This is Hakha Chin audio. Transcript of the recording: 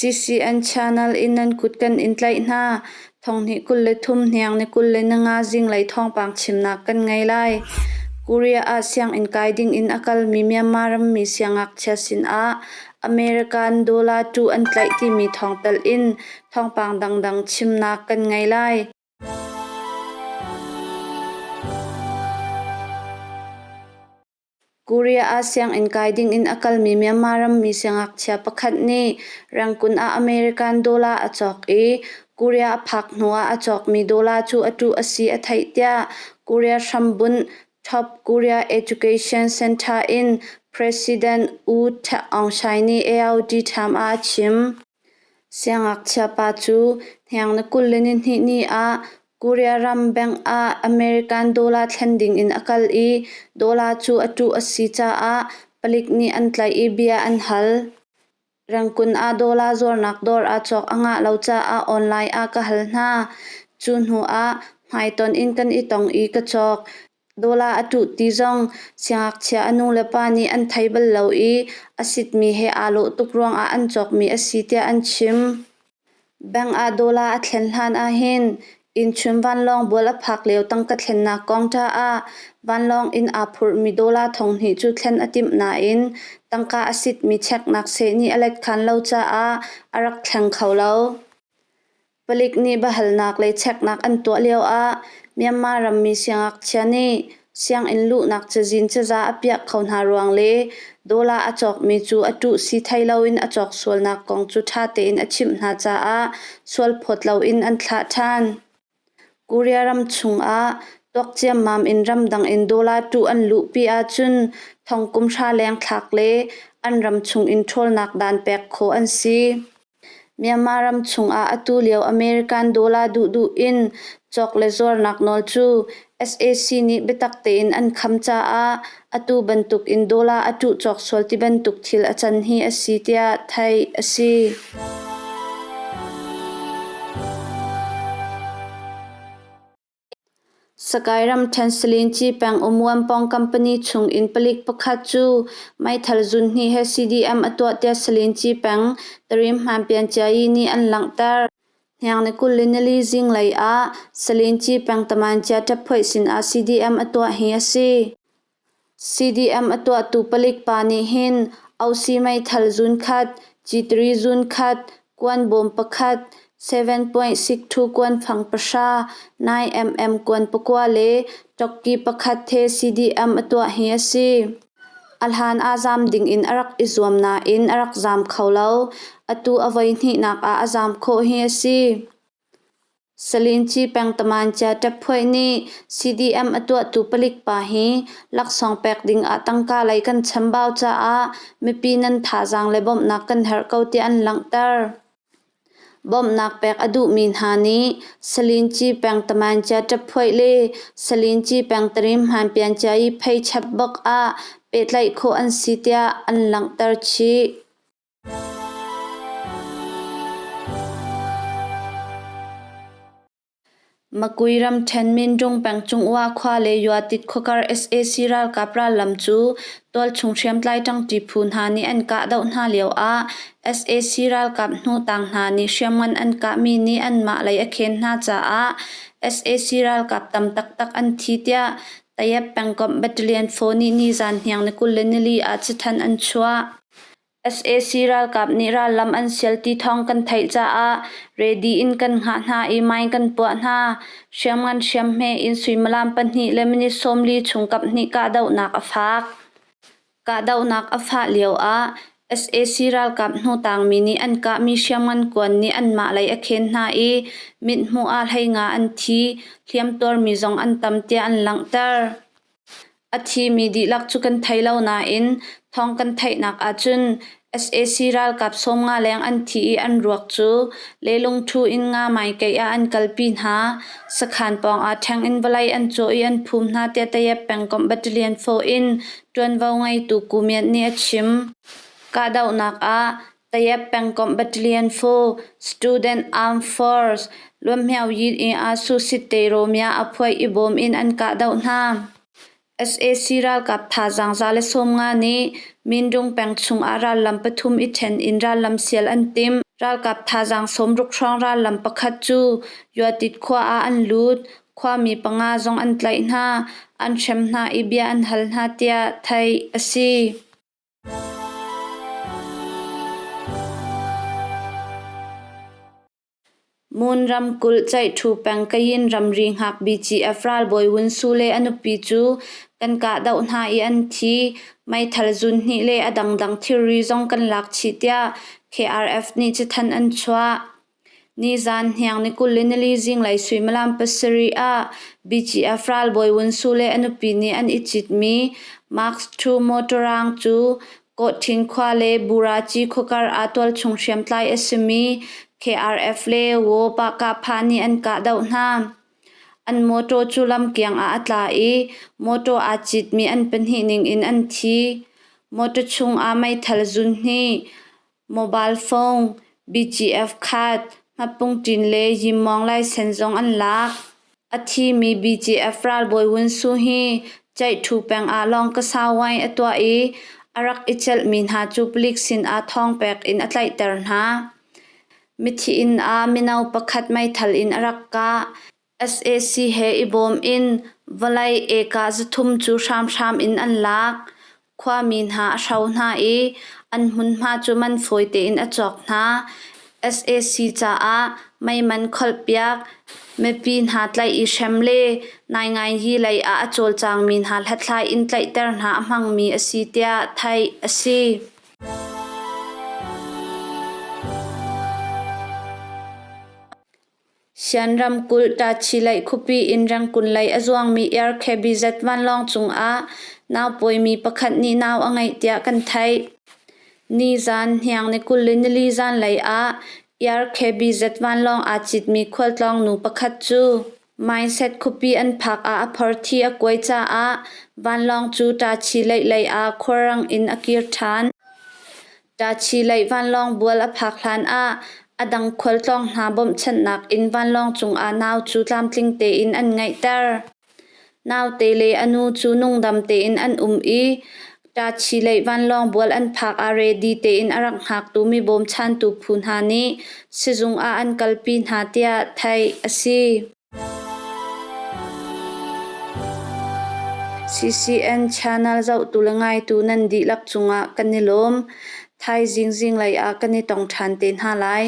CCN Channel in nan kut kan in tlaih hna. Thonghnih 23 hniang ni 25 zinglei thawngpang chimnak kan ngei lai. Korea ah sianginn kai ding in a kalmi Myanmar rammi siangngakchia sinah American dollar tu an tlaih timi thawng telh in thawngpang dangdang chimnak kan ngei lai. Korea ah sianginn kai dingin a kalmi Myanmar rammi siangngakchia pakhat nih Rangoon ah American dollar a cawk i Korea a phak hnuah a cawkmi dollar cu atu a si a theih tiah Korea hrambunh Top Korea Education Center in President U Htet Aung Shai nih AOD Time ah a chim. Siangngakchia pa cu hniang ni 22 ni ah Korea ram bank ah American dollar thlen dingin a kal i dollar cu a ṭuh a si caah palik nih an tlaih i bia an hal. Rangoon ah dollar zuarnak dawr ah cawk a ngah lo caah online ah ka hal hna. Cu hnu ah hmaitonh in kan i tong i ka cawk. Dollar a ṭuh ti zong siangngakchia a nulepa nih an thei bal lo i a sitmi he aa lawh tuk ruangah an cawkmi a si tiah an chim. Bank ah dollar a thlen hlan ahhin innchun vanlawng bual a phak lio tangka thlennak counter ah vanlawng in aa phurhmi dollar 2000 cu thlen a timh nain tangka a sitmi cheknak seh nih a let khan lo caah a rak thleng kho lo. Palik nih biahalnak le cheknak an tuah lioah Myanmar rammi siangngakchia nih sianginn luhnak cazin caza a piah kho hna ruang le dollar a cawkmi cu a ṭuh si thai loin a cawk sualnak kong cu ṭha tein a chimh hna caah sualphawt loin an thlah ṭhan. Korea ram chungah tuak ciammam in ramdang in dollar ṭuh an luhpi ahcun thong kum hra leng thlak le an ram chung in ṭhawlnak dan pek khawh an si. Myanmar ram chungah atu lio American dollar duhduh in cawk le zuarnak nawl cu sac nih biatak tein an kham caah atu bantuk in dollar a ṭuh cawk sual ti bantuk thil a can hi a si tiah theih a si. Sakai ramṭhen Salinci peng um Wanpong company chung in palik pakhat cu meithal zunhnih he CDM a tuah tiah Salinci peng Tarim Hmanpian Ciayi nih an langhter. Hniang ni 24 zinglei ah Salinci peng Tamancia ṭaphuaih sinah CDM a tuah hi a si. CDM a tuahtu palik pa nih hin OC meithal zunkhat, G3 zunkhat, kuanbawm pakhat, 7.62 kuanfang pahra, 9mm kuan pakua le ṭokki pakhat he CDM a tuah hi a si. A hlan ah zaam dingin a rak i zuam nain a rak zaam kho lo. Atu a voihnihnak ah a zaam khawh hi a si. Salinci peng Tamancia ṭaphuaih nih CDM a tuahtu palik pa hi laksawng pek dingah tangka lei kan chambau caah mipi nan thazaang le bawmhnak kan herh ko tiah an langhter. Bawmhnak pek a duhmi hna nih Salinci peng Tamancia ṭaphuaih le Salinci peng Tarim Hmanpiancia i phei chap bak ah pehtlaih khawh an si tiah an langhter chih. Makui ramṭhen Mindung peng Cungua khua le Yuatit khuakar sac ralkap rallam cu tualchung hriamtlai ṭangṭi phu hna nih an kahdoh hna lioah sac ralkap hnutang hna nih hriamngan an kahmi nih anmah lei a khen hna caah sac ralkap tam taktak an thi tiah Tayep pengkomh Battalion 4 nih nizan hniang ni 24 ah cathanh an chuah. Sac ralkap nih rallam an sial ti thawng kan theih caah ready in kan hngah hna i mine kan puah hna. Hriamngan hriamhme in suimilam pahnih le minute 40 chung kaphnih kahdohnak a fak. Kahdohnak a fah lioah sac ralkap hnutangmi nih an kahmi hriamngan kuan nih anmah lei a khen hna i mithmuh ah hleinga an thi, hliamtuarmi zong an tam tiah an langhter. A thimi dihlak cu kan thei lo nain thawng kan theihnak ahcun sac ralkap 50 leng an thi i an ruak cu lelungṭhu in nga maikeih ah an kalpi hna. Sakhan pawngah ṭheng in vawlei an cawh i an phum hna tiah Tayep pengkomh Battalion 4 in ṭuanvo ngeitu Ku Myat nih a chim. Kahdohnak ah Tayep pengkomh Battalion 4 Student Armed Force Luamhmeo Yin i Asu Sitte Romia a phuaih i bawm in an kahdoh hna. Sac ralkap thazaang 150 nih Mindung peng chungah rallam pathum i ṭhen in rallam sial an timh. Ralkap thazaang 60 hrawng rallam pakhat cu Yuatit khua ah an lut. Khuami panga zong an tlaih hna, an hrem hna i bia an hal hna tiah theih a si. Mon ramkulh Caihṭhu peng Kayin ramri hngak BGF ralbawi Wun Su le a nupi cu kan kahdoh hna i an thi. Meithal zunhnih le a dangdang thilri zong kan lak chih tiah KRF nih cathanh an chuah. Nizaan hniang ni 24 zinglei suimilam 7 ah BGF ralbawi Wun Su le a nupi nih an i citmi Mark II motor rang cu Kawhṭin khua le Buraci khuakar ah tualchung hriamtlai a simi KRF le Waw Pahkahphah nih an kahdoh hna. An mawṭaw cu lamkiang ah a tla i mawṭaw aa citmi an pahnih ningin an thi. Mawṭaw chungah meithal zunhnih, mobile phone, BGF card, hmatpungṭin le yimmawng laisen zong an lak. A thimi BGF ralbawi Wun Su hi Caihṭhu peng ah lawngkasa wine a tuah i a rak i celhmi hna cu palik sinah thawngpek in a tlaihter hna. Mithi inn ah mino pakhat meithal in a rak kah. Sac he i bawm in vawlei ekah 300 cu hramhram in an lak. Khuami hna a hro hna i an hmunhma cu man fawi tein a cawk hna. Sac caah meiman kholhpiak, mipi hna tlaih i hrem le naingaingyi lei ah a cawlcangmi hna hlathlai in tlaihter hna a hmangmi a si tiah theih a si. Shan ramkulh Tachileih khuapi in Rangoon lei a zuangmi Air KBZ vanlawng cungah naupawimi pakhat nih nau a ngeih tiah kan theih. Nizan hniang ni 24 zanlei ah Air KBZ vanlawng aa citmi khualtlawng nu pakhat cu Mindset khuapi an phak ah a phorthi a kuai caah vanlawng cu Tachileih lei ah khualrang in a kir ṭhan. Tachileih vanlawng bual a phak hlan ah a dang khualtlawng hna bawmhchanhnak in vanlawng cungah nau cu tlamtling tein an ngeihter. Naute le a nu cu nungdam tein an um i Tachileih vanlawng bual an phak ah redi tein a rak hngaktu mi bawmchantu phu hna nih sizung ah an kalpi hna tiah theih a si. CCN channel zohtu le ngaitu nan dihlak cungah kan i lawm. Thaizing zinglei ah kan i tong ṭhan te hna lai.